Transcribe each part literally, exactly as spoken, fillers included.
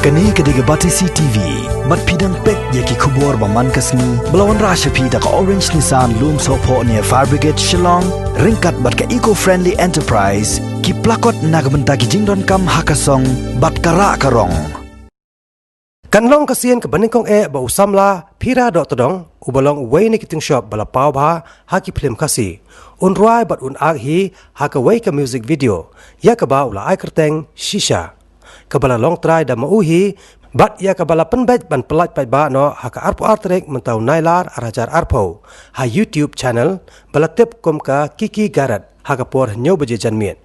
Kane ka dei ka Batesi T V. Bad phi dang peit ïa ki khubor ba man ka sngi ba la wanrah sha phi da ka Orange Nissan Lumsohphoh near Fire Brigade Shillong, ryngkat bad ka Eco Friendly Enterprise, ki plakot na ka bynta ki jingdonkam ha ka song bad ka rah ka rong. Kan long ka sien kaba nyngkong eh ba u samla Phira Dohtdong, uba long uwei na ki tyngshop ba la paw bha ha ki phlim Khasi, un rwai bad un ak hi ha kawei ka music video ïa kaba u la ai kyrteng Shisha, kaba la long trai da ma u hi, bad ïa kaba la pynbeit ban pyllait paidbah noh ha ka arphew ar tarik mynta u Nailar ar hajar arphew ha YouTube channel ba la tip kum ka Kiki Garrett ha ka por hynñiew baje janmiet.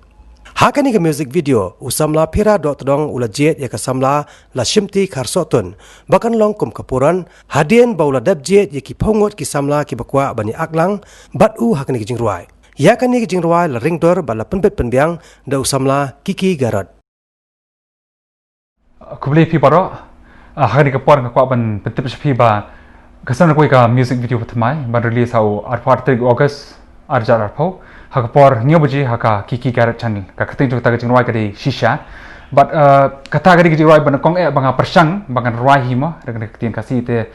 Ha kane ka music video, u samla Phira Dohtdong u la jied ïa ka samla Lashimti Kharsohtun ba kan long kum ka puran, hadien ba u la dep jied ïa ki phew ngut ki samla kiba kwah ban ïa ak lang bad u ha kane ka jingrwai. Ïa kane ka jingrwai la ring dur bad la pynbeit pynbiang da u samla Kiki Garrett. Khublei phi baroh. Ah, ha kane ka por nga kwah ban pyntip sha phi ba ka sdang kawei ka music video ba thymmai ban release ha u arphew ar tarik August ar hajar arphew, ha ka por hynñiew baje ha ka Kiki Garrett channel. Ka kyrteng jong kata ka jingrwai ka dei Shisha. Bad, ah, kata ka dei ka jingrwai ba nyngkong eh ba nga pyrshang ba ngan rwai hi mo, da ka ktien Khasi te.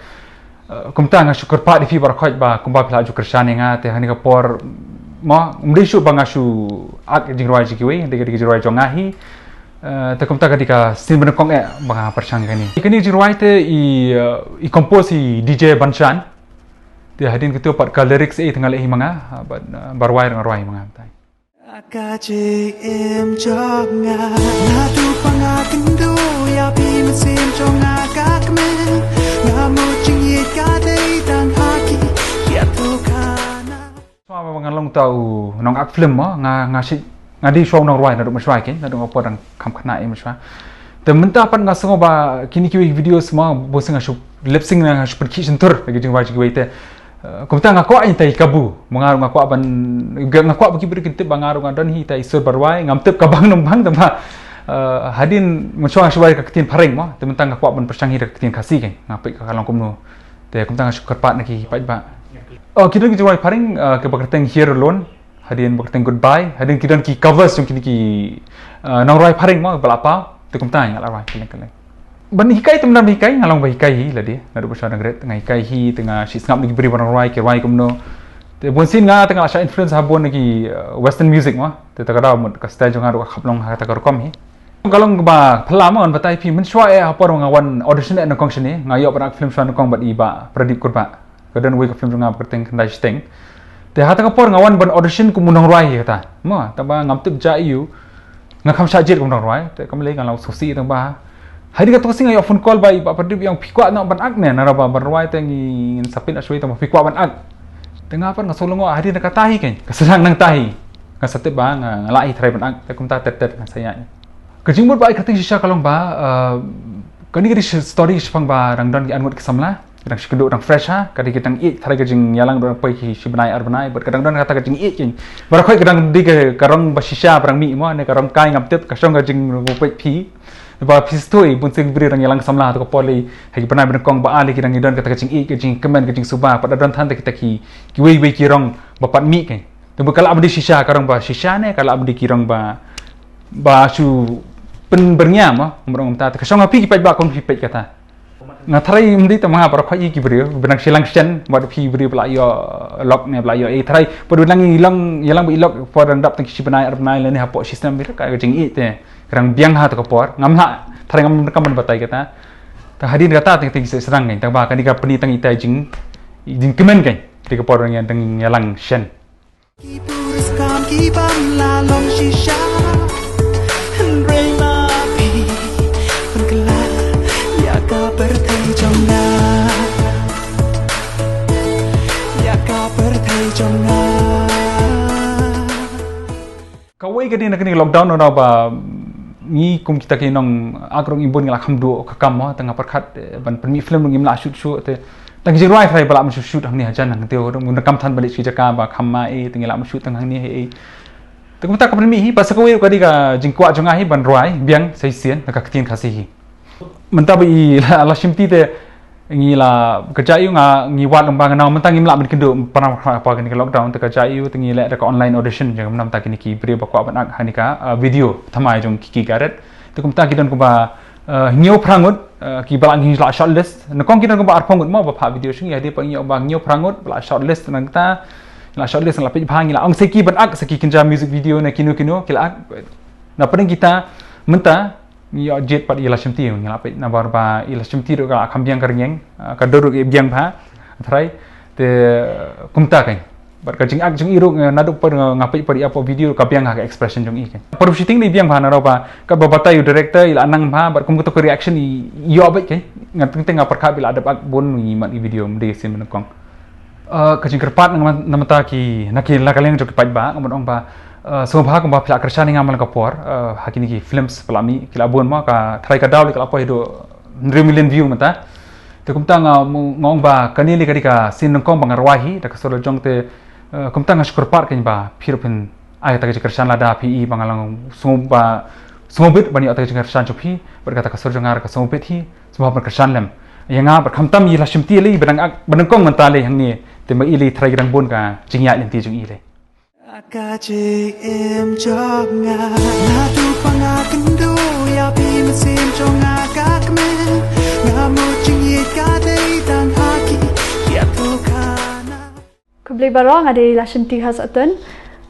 Eh, kumta nga shu kyrpad ïa phi baroh khoit ba kumba phi la ju kyrshan ïa nga te ha kane ka por mo, ym dei shuh ba nga shu ak jingrwai jong kiwei, dei ka, dei ka jingrwai jong nga hi. Eh, te kumta ka dei ka sien ba nyngkong eh ba nga pyrshang ïa kane. Kane ka jingrwai te i, eh, i compose i D J Banshan. Te hadien kata pat ka lyrics eh te nga leh hi ma nga, ah, bad, eh, ba rwai ruh nga rwai hi ma nga. Ka jingim jong nga, naduh ba nga kynduh ïa phi mynsiem jong nga ka kmen. Nga mut jingïeit ka dei tang ha ki, ïa tu ka na. Shuwa ba nga long uta u nong ak film mo, nga, nga shi, nga dei shuwa u nongrwai naduh mynshuwa keiñ, naduh nga por dang kham khynnah ïa mynshuwa. Te mynta pat nga sngew ba kine kiwei ki video sma bun sien nga shu lip sync, nga shu pynkhih shyntur ïa ki jingrwai jong kiwei te. Eh, kumta nga kwah ïa ita i kabu, ma nga ruh nga kwah ban, nga, nga kwah ba ki briew kin tip ba nga ruh nga don hi ita i sur ba rwai, ngam tip ka bang ne ym bang, tangba, eh, hadien mynshuwa nga shu rwai ka ktien phareng mo, te mynta nga kwah ban pyrshang hi da ka ktien Khasi keiñ, nga peit ka ka long kumno. Te kumta nga shu kyrpad na ki paidbah. Oh, ki don ki jingrwai phareng, eh, kiba kyrteng Here Alone, hadien ba kyrteng Goodbye, hadien ki don ki covers jong kine ki, eh, nongrwai phareng mo ba la paw, te kumta nga la rwai kylleng kylleng. Ban hikai te mynta ban hikai, nga long ba hikai hi lade, naduh ba shu dang rit, nga hikai hi, te nga shu sngap na ki briew ba dang rwai, ki rwai kumno. Te bun sien nga te nga la shah influence ha bun na ki, eh, western music mo, te kata ka daw mut ka style jong nga ruh ka khap long ha kata ka rukom hi. Ka long kaba phylla mo, ngan batai phi, mynshuwa eh ha por nga wan audition eh nyngkong shane, nga ïoh ban ak film shuwa nyngkong bad i Bah Pradip Kurbah. Ka don uwei ka film jong nga ba kyrteng Khyndai Shiteng. Te ha kata ka por nga wan ban audition kum u nongrwai hi kata. Mo, tangba ngam tip jia aiu. Nga kham shah jied kum u nongrwai, te kam lei nga la sngewsih tangba. Hadien kata ka sngi nga ïoh phone call ba i Bah Pradip ong phi kwah noh ban ak ne, nalor ba ban rwai te ngin sa pynah shuwa tangba phi kwah ban ak. Te nga pat nga shu lyngngoh hadien kata hi keiñ, ka sdang nangta hi. Nga sa tip ba nga, nga lah hi tharai ban ak, te kumta ter ter nga sa ïaid. Ka jingmut ba ai kyrteng Shisha ka long ba, eh, kane ka dei shi-, story shaphang ba dang don ki arngut ki samla, ki dang shu kynduh dang fresh ha, ka dei ki dang ïeit tharai ka jingïalang, dang poi ki shi bnai ar bnai, bad ka dang don kata ka jingïeit keiñ. Baroh khoit ka dang dei ka, ka rong ba shisha ba dang mih mo, ne ka rong kai ngam tip, ka shong ka jingpeit phi. Ba phi sngewthuh, bun sien ki briew dang ïalang samla ha kata ka por lei, ha ki bnai ba nyngkong ba ar lei ki dang ïadon kata ka jingïeit, ka jingkmen, ka jingsuba, pat da don than kita ki, kiwei wei ki rong ba pat mih keiñ. Te ba ka lah ban dei shisha, ka rong ba shisha ne, ka lah ban dei ki rong ba, ba shu pynbyrngia mo, ngam rong kumta, te ka shong ha phi ki paidbah kum phi peit kata. Nga tharai ym dei tang ma nga, baroh khoit ki briew, ba dang shillang shen, bad phi briew ba la ïoh lok ne, ba la ïoh, eh, tharai, bad ba dang ïalang, ïalang ba i lok, por dang dap tang ki shi bnai, ar bnai lane hapoh shi snem, bad ka jingïeit te, ka dang biang ha kata ka por, ngam lah, tharai ngam donkam ban batai kata. Te hadien kata, tang, tang ki sdang keiñ, tangba kane ka pyni tang ita i jing, i jingkmen keiñ, te ka por dang ïa, dang ïalang shen. Ki purskam ki ban la long shisha. Hynrei ma phi pynkylla ïa ka pyrthei jong nga. Ïa ka pyrthei jong nga. Kawei ka dei na kane ka lockdown, na ba ngi kum kita ki nong ak rong i bun ngi la kham duh ka kam mo, tang nga pyrkhat, eh, ban pynmih film ngim lah shoot shuh te. Tang ki jingrwai tharai ba lah ban shoot shoot hangne hajan hangtei, ngi donkam than ban leit sha ki jaka ba kham ma, eh, te ngi lah ban shoot tang hangne, eh. Te kumta ka pynmih hi, ba sa kawei ka dei ka jingkwah jong nga hi ban rwai biang sa shisien na ka ktien Khasi hi. Mynta ba i la, la shim ti te ngi la, ka jia ïa u nga ngi wad lyngba nga nang, mynta ngim lah ban kynduh, para para kane ka lockdown, te ka jia ïa u te ngi leh da ka online audition, jong mynta kine ki briew ba kwah ban ak ha kane ka, ah, video thymmai jong Kiki Garrett. Te kumta ki don kumba Uh, hynñiew phra ngut uh, kiba la ngi la shortlist. Nyngkong ki don kumba arphew ngut mo ba phah video sha ngi, hadien pat ngi ïoh ba hynñiew phra ngut ba la shortlist. Nangta ngi la shortlist, ngi la peit bha, ngi la ong sa ki ban ak sa ki kynja music video ne kino kino, ki la ak. Na pdeng kita mynta ngi ïoh jied pat i Lashimti, ngi la peit, namar ba i Lashimti ruh ka kham biang ka rynïeng, uh, ka dur ruh ka biang bha. Trai te kumta kan. Bad ka jingak jong i ruh, nga naduh pat nga, nga peit pat ïa pdeng video ka biang ha ka expression jong i kan. Pyrshah shooting dei biang bha, nalor ba katba batai u director i la nang bha, bad kum kato ka reaction i ïoh beit kan. Nga teng teng nga pyrkhat ba i la dep ak bun i mat i video, ym dei sien ba nyngkong. Uh, ka jingkyrpad na, na mynta ki, na ki la ka liang jong ki paidbah, nga mut ong ba uh, sngewbha kumba phi la kyrshan ïa nga man la ka por, uh, ha kine ki films ba la mih, ki la bun mo, ka trai ka daw lei ka la poi haduh hynriew million view mynta. Te kumta nga, nga ong ba kane lei ka dei ka sien nyngkong ba nga rwai hi da ka sur la jong te, uh, kumta nga shu kyrpad kein ba phi ruh phin ai kata ka jingkyrshan lada phi i ba nga la sngewbha, sngewbit ban ïoh kata ka jingkyrshan jong phi bad kata ka sur jong nga ruh ka sngewbit hi, sngewbha ban kyrshan lem ïa nga bad khamtam i Lashimti lei ba dang ak, ba nyngkong mynta lei hangne, te ma i lei trai ki dang bun ka jingïaid lynti jong i lei. Ka jingim jong nga, naduh ba nga kynduh ïa phi mynsiem jong nga ka kmen. Nga mut jingïeit ka dei tang ha ki, ïa tu ka na. Khublei baroh, nga dei Lashimti Kharsatun.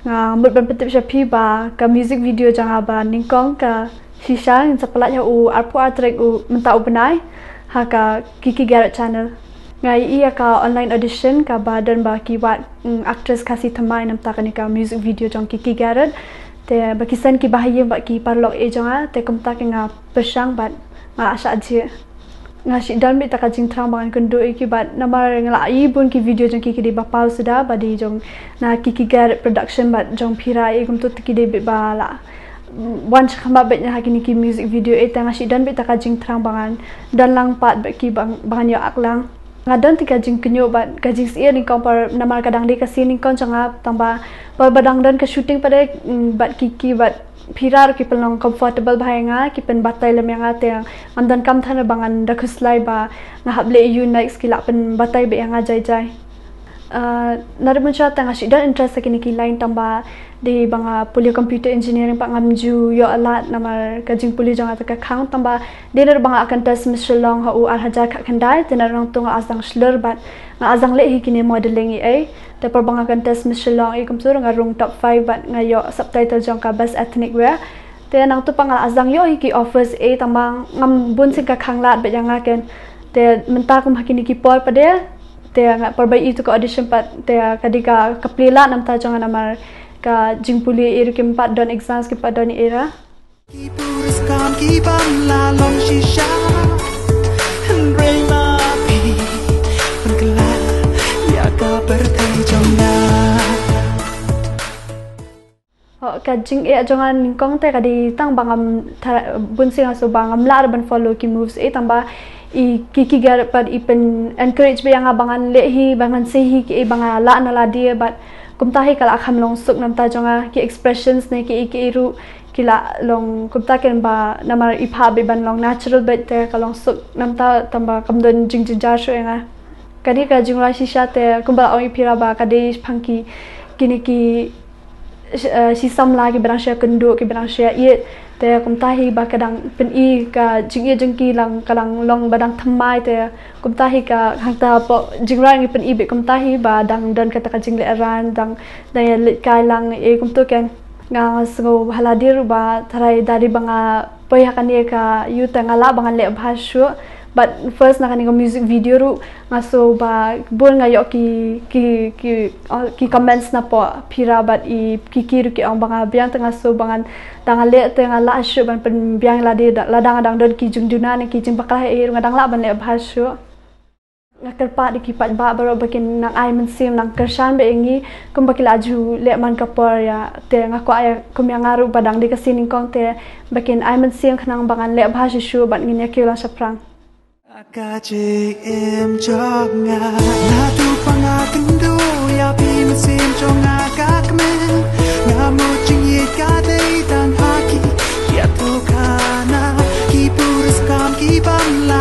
Nga mut ban pyntip sha phi ba ka music video jong nga ba nyngkong ka Shisha, ngin sa pynlait ha u arphew ar tarik u mynta u bnai ha ka Kiki Garrett channel. Nga ïoh ïa ka online audition kaba don ba ki wad, mm, actress Khasi thymmai, namar kane ka music video jong Kiki Garrett. Te ba ki send ki bahaïing bad ki paralok eh jong nga, te kumta ke nga pyrshang bad nga la shah jia. Nga shu don beit ta ka jingthrang ba ngan kynduh ïa ki bad namar nga la ïohi bun ki video jong ki, ki dei ba paw suda, ba dei jong na Kiki Garrett Production bad jong Phira, eh, kumta te ki dei beit ba la wan sha khmat beit na ha kine ki music video, eh, te nga shu don beit ta ka jingthrang ba ngan don lang pat bad ki, ba ngan, ba ngan ïoh ak lang. Nga don te ka jingkynnoh bad ka jingsngewsih nyngkong por namar ka dang dei ka sien nyngkong jong nga, tang ba por ba dang don ka shooting pat de, mm, bad Kiki bad Phira ruh ki pynlong comfortable bha ïa nga, ki pynbatai lem ïa nga, te ngam donkam than ba ngan da khuslai ba nga hap leh aiu next, ki la pynbatai bha ïa nga jai jai. Uh, naduh mynshwa te nga shu don interest ha kine ki line, tang ba dei ba nga pule computer engineering pat ngam ju ïoh lad namar ka jingpule jong nga te ka khang, tang ba dei naduh ba nga contest Miss Shillong ha u ar hajar khatkhyndai, te naduh nangta nga la sdang shlur bad nga la sdang leh hi kine modeling, eh, eh. Te por ba nga contest Miss Shillong, eh, kumta ruh nga rung top five bad nga ïoh subtitle jong ka best ethnic wear. Te nangta pat nga la sdang ïoh hi ki offers, eh, tang ba ngam, bun sien ka khang lad beit ïa nga ken. Te mynta kum ha kine ki por pat de, te nga por ba i tu ka audition pat, te ka dei ka, ka plie lad namar ta jong nga namar ka jingpule, eh, ruh kim pat don exams, kim pat don, eh, ra. Ki puriskam ki ban la long shisha. Hynrei ma phi pynkylla ïa ka pyrthei jong nga. Oh, ka jingeh jong nga nyngkong te ka dei tang ba ngam tha-, bun sien nga sngew ba ngam lah ruh ban follow ki moves, eh, tang ba i Kiki Garrett pat i pyn encourage bha ïa nga ba ngan leh hi, ba ngan sei hi ki, eh, ba nga lah na lade, bad kumta hi ka la kham long suk namar ta jong nga, ki expressions ne ki, eh, ki, eh, ruh ki la long kumta ken ba namar i phah beit ban long natural beit te ka long suk namar ta, tang ba kam don jingjynjar shuh ïa nga. Kane ka jingrwai shisha te kumba la ong i Phira ba ka dei shaphang ki, kine ki sh-, eh, shi samla kiba dang shu ïakynduh, kiba dang shu ïaieit. Te kumta hi ba ka dang pyni ka jingïeit jong ki lang, ka dang long ba dang thymmai, te kumta hi ka hangta hapoh jingrwai ngi pyni beit kumta hi ba dang don kata ka jinglehrain, dang, dang ïaleit kai lang, eh, kumta ken. Nga sngew ha lade ruh ba tharai da dei ba nga poi ha kane ka ïa te nga lah ba ngan leh bha shuh. But first na kane ka music video ruh nga sngew ba bun nga ïoh ki, ki, ki, oh, ki comments napoh Phira bad i Kiki ruh ki ong ba nga biang, te nga sngew ba ngan, da nga leh te nga lah shuh ban pynbiang lade, da, lada nga dang don ki jingduna ne ki jingbakla, eh, ruh nga dang lah ban leh bha shuh. Nga kyrpad ïa ki paidbah baroh ba kin nang ai mynsiem, nang kyrshan bha ïa ngi kumba ki la ju leh man ka por ïa, te nga kwah ïa kum ïa nga ruh ba dang dei ka sien nyngkong te ba kin ai mynsiem khnang ba ngan leh bha shuh shuh bad ngin ïa kiew lang shaphrang. Ka jingim jong nga, naduh ba nga kynduh ïa phi mynsiem jong nga ka kmen. Nga mut jingïeit ka dei tang ha ki, ïa tu ka na ki puriskam ki ban la